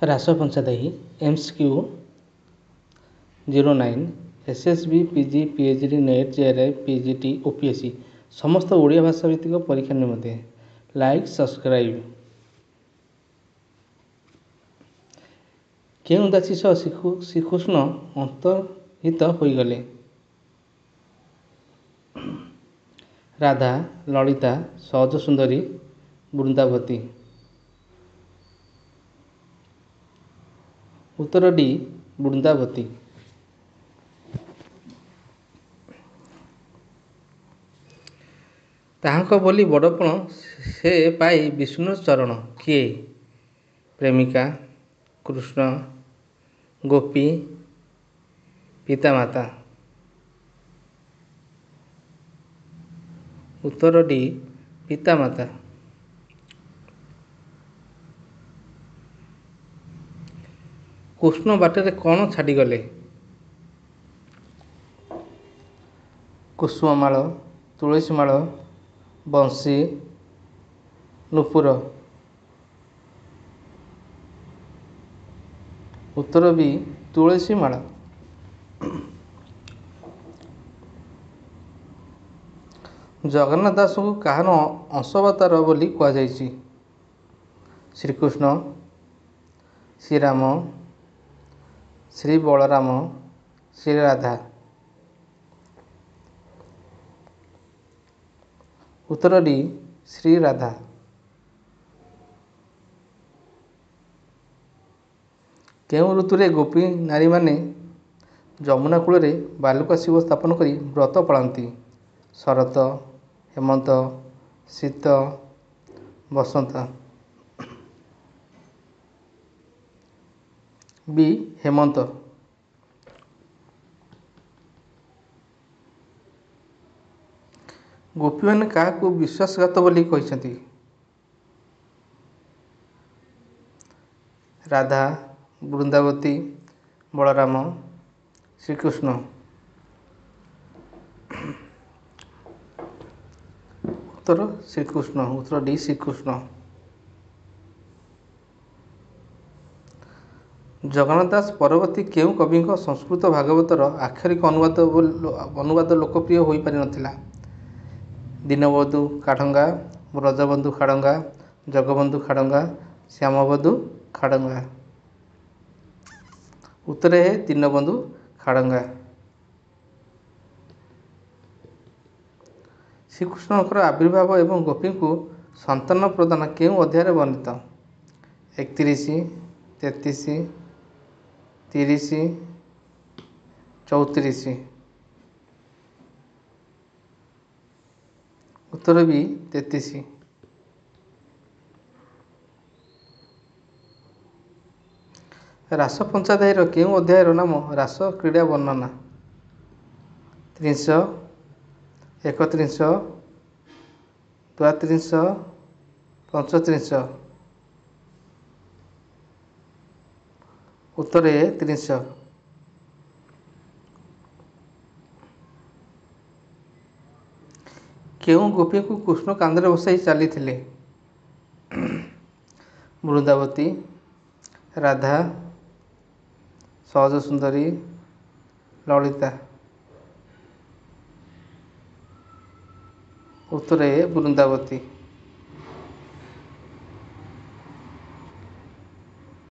Ras Panchadhyayee MCQ 09, SSB, PG, PhD, NET, JRF, PGT, OPSC ସମସ୍ତ ଓଡ଼ିଆ ଭାଷା ଭିତ୍ତିକ ପରୀକ୍ଷା ନିମନ୍ତେ ଲାଇକ୍, ସବସ୍କ୍ରାଇବ୍। କେଉଁ ଦାସୀ ସହ ଶ୍ରୀକୃଷ୍ଣ ଅନ୍ତର୍ହିତ ହୋଇଗଲେ? ରାଧା, ଲଳିତା, ସହଜ ସୁନ୍ଦରୀ, ବୃନ୍ଦାବତୀ। ଉତ୍ତର ଡି ବୃନ୍ଦାବତୀ। ତାହାଙ୍କ ବୋଲି ବଡ଼ପଣ ସେ ପାଇ ବିଷ୍ଣୁ ଚରଣ। କିଏ? ପ୍ରେମିକା, କୃଷ୍ଣ, ଗୋପୀ, ପିତାମାତା। ଉତ୍ତର ଡି ପିତାମାତା। କୃଷ୍ଣ ବାଟରେ କ'ଣ ଛାଡ଼ିଗଲେ? କୁସୁମମାଳ, ତୁଳସୀମାଳ, ବଂଶୀ, ନୂପୁର। ଉତ୍ତର ବି ତୁଳସୀମାଳ। ଜଗନ୍ନାଥ ଦାସଙ୍କୁ କାହାର ଅଂଶାବତାର ବୋଲି କୁହାଯାଇଛି? ଶ୍ରୀକୃଷ୍ଣ, ଶ୍ରୀରାମ, ଶ୍ରୀ ବଳରାମ, ଶ୍ରୀରାଧା। ଉତ୍ତର ଡି ଶ୍ରୀରାଧା। କେଉଁ ଋତୁରେ ଗୋପୀ ନାରୀମାନେ ଯମୁନା କୂଳରେ ବାଲୁକା ଶିବ ସ୍ଥାପନ କରି ବ୍ରତ ପାଳନ୍ତି? ଶରତ, ହେମନ୍ତ, ଶୀତ, ବସନ୍ତ। ବି ହେମନ୍ତ। ଗୋପୀମାନେ କାହାକୁ ବିଶ୍ୱାସଘାତ ବୋଲି କହିଛନ୍ତି? ରାଧା, ବୃନ୍ଦାବତୀ, ବଳରାମ, ଶ୍ରୀକୃଷ୍ଣ। ଉତ୍ତର ଶ୍ରୀକୃଷ୍ଣ। ଉତ୍ତର ଡି ଶ୍ରୀକୃଷ୍ଣ। ଜଗନ୍ନାଥ ଦାସ ପରବର୍ତ୍ତୀ କେଉଁ କବିଙ୍କ ସଂସ୍କୃତ ଭାଗବତର ଆକ୍ଷରିକ ଅନୁବାଦ ଲୋକପ୍ରିୟ ହୋଇପାରିନଥିଲା? ଦୀନବନ୍ଧୁ ଖାଡ଼ଙ୍ଗା, ବ୍ରଜବନ୍ଧୁ ଖାଡ଼ଙ୍ଗା, ଜଗବନ୍ଧୁ ଖାଡ଼ଙ୍ଗା, ଶ୍ୟାମବନ୍ଧୁ ଖାଡ଼ଙ୍ଗା। ଉତ୍ତର ଏ ଦୀନବନ୍ଧୁ ଖାଡ଼ଙ୍ଗା। ଶ୍ରୀକୃଷ୍ଣଙ୍କର ଆବିର୍ଭାବ ଏବଂ ଗୋପୀଙ୍କୁ ସନ୍ତାନ ପ୍ରଦାନ କେଉଁ ଅଧ୍ୟାୟରେ ବର୍ଣ୍ଣିତ? 31, 33, 30, 34। ଉତ୍ତର ବି 33। ରାସ ପଞ୍ଚାଧ୍ୟାୟୀର କେଉଁ ଅଧ୍ୟାୟର ନାମ ରାସ କ୍ରୀଡ଼ା ବର୍ଣ୍ଣନା? ତ୍ରିଂଶ, ଏକତ୍ରିଂଶ, ଦ୍ୱାତ୍ରିଂଶ, ପଞ୍ଚତ୍ରିଂଶ। ଉତ୍ତର ଏ ତ୍ରିଂଶ। କେଉଁ ଗୋପୀଙ୍କୁ କୃଷ୍ଣ କାନ୍ଧରେ ବସାଇ ଚାଲିଥିଲେ? ବୃନ୍ଦାବତୀ, ରାଧା, ସହଜସୁନ୍ଦରୀ, ଲଳିତା। ଉତ୍ତର ଏ ବୃନ୍ଦାବତୀ।